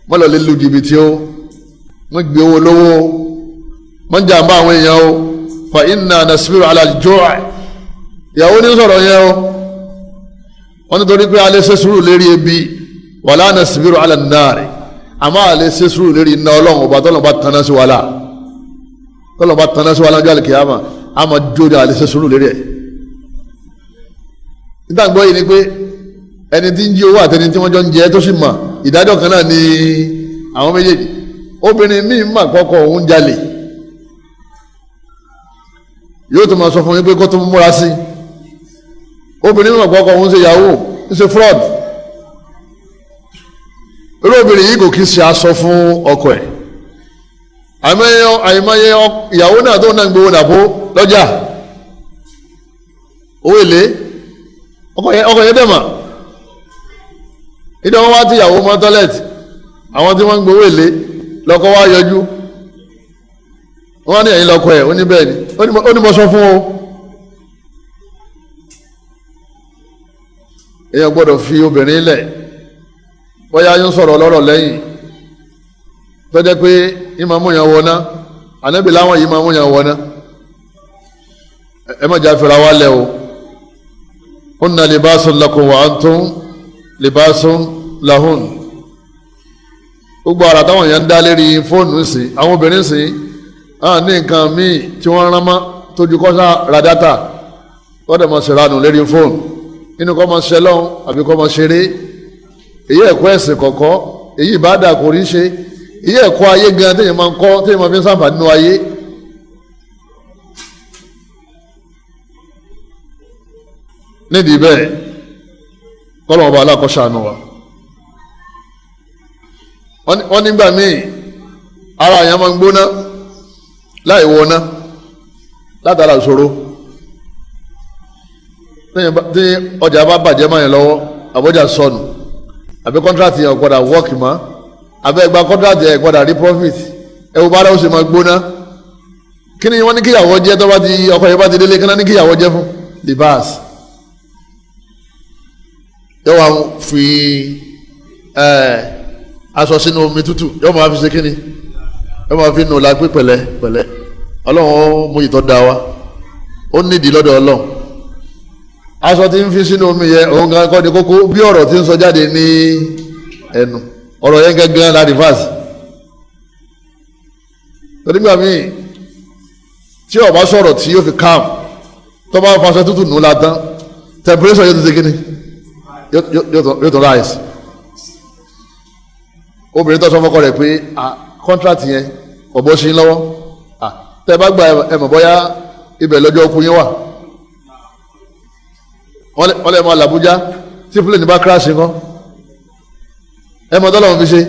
mọ́ lọ lè lu jìbìtì o, mọ́ gbé owó lówó o, mọ́ jàǹbá àwọn èèyàn o, fa inna nasbiru ala al-ju'. Ìyàwó ní sọ̀rọ̀ yẹn o, wọ́n nítorí pé a lè ṣe sùúrù lérí ebi, wala nasbiru ala an-nar, àmọ́ a lè ṣe sùúrù lérí iná ọlọ́run ọba tọ́lọ́run bá tanná sí wàhálà, tọ́lọ́run bá tanná sí wàhálà ọjọ́ àlùkìyàmà, àmọ́ jóde a lè ṣe sùúrù lérí ẹ̀. Nígbàgbọ́ yìí ni pé ẹni tí ń jí owó àtẹni tí wọ́n jọ ń jẹ tó sì mọ̀, ìdájọ́ kan náà ni àwọn méjèèjì. Obìnrin míì mà kọ́kọ́ òun jalè, yóò tó máa sọ fún yín pé kó tó múra sí. Obìnrin míì mà kọ́kọ́ òun ṣe yahoo, ń ṣe fraud. Irú obìnrin yìí kò kí ṣe aṣọ fún ọkọ ẹ̀. Àìmọye ìyàwó náà tó náà ń gbowó dàbó lọ́jà owó èlé, ọkọ yẹn dẹ̀ mà ìdá wọn wá ti ìyàwó mọ́ tọ́lẹ̀tì, àwọn tí wọ́n ń gbowó èlé lọ́kọ wá yọjú, wọ́n ní ẹ̀yìn lọ́kọ ẹ̀, ó ní bẹ́ẹ̀ ni, ó ní mo sọ fún o. Èèyàn gbọ́dọ̀ fi obìnrin lẹ̀ bóyá yóò sọ̀rọ̀ ọlọ́rọ̀ lẹ́yìn tó jẹ́ pé ìmọ̀ mú yàn wọná, ànábì láwọn yìí máa mú yàn wọná. Ẹ má jà fìrà wá lẹ̀ o. Hunna libasun lakum wa antum libasun lahun. Gbogbo ara táwọn èèyàn ń dá lérí fóònù sí àwọn obìnrin sí àwọn ní nǹkan míì tí wọ́n rán mọ́ tójú kọ́sá ra dátà, kọ́dọ̀ mọ̀ ṣèrànù lérí fóònù, nínú kọ́ mọ̀ ṣẹlọ́n àbí kọ́ mọ̀ ṣeré. Èyí ẹ̀kọ́ ẹ̀sìn kọ̀kọ́, èyí ìbádà kò rí ṣe, èyí ẹ̀kọ́ ayé gan téèyàn máa ń kọ́, téèyàn máa fi ń sàǹfààní nínú ayé. Nídìí bẹ́ẹ̀, kọ́lọ̀ ọba alákọ̀ọ́sàánú wa. Wọ́n nígbà míì ara àyàn máa ń gbóná láì wọná látara ìṣòro. Tí ọjà bá bàjẹ́ máa yẹn lọ́wọ́, àbọ̀jà sọnù, àbí kọ́ńtrátì yẹn padà wọ́ọ̀kì mọ́, àbí ẹgbà kọ́ńtrátì yẹn padà rí profit, ẹ̀wù bá dáwọ́ sì máa gbóná. Kí ni wọ́n ní kíyàwó jẹ́ tó bá ti ọkọ yẹn bá ti délé? Kí ni kíyàwó jẹ́ fún libas? Yóò wá fi Aṣọ sínú omi tútù yóò máa fi ṣe kíni, yóò máa fi nù la pé pẹ̀lẹ́ pẹ̀lẹ́. Ọlọ́run ó mú ìtọ́ da wa, ó nídìí lọ́dọ̀ Ọlọ́run. Aṣọ tí ń fi sínú omi yẹn, òun gan kọ́ ni kókó, bí ọ̀rọ̀ tí ń sọ jáde ní ẹnu ọ̀rọ̀ yẹn gángan la rìfáàsì. Torígbà míì tí ó bá sọ̀rọ̀ tí yóò fi calm, tó bá faṣọ tútù nù la tán, temperature yóò tún ṣe kíni, yóò tún rise. Obìnrin tó sọ fọ́kọ rẹ̀ pé contract yẹn kò bọ́ sí lọ́wọ́, tẹ́ bá gba ẹ mọ̀ bóyá ibẹ̀ lọ́jọ́ okun yín wà. Wọ́n lè máa làbújá tí plane bá crash nǹkan, ẹ mọ̀ tọ́lọ́run fi ṣe.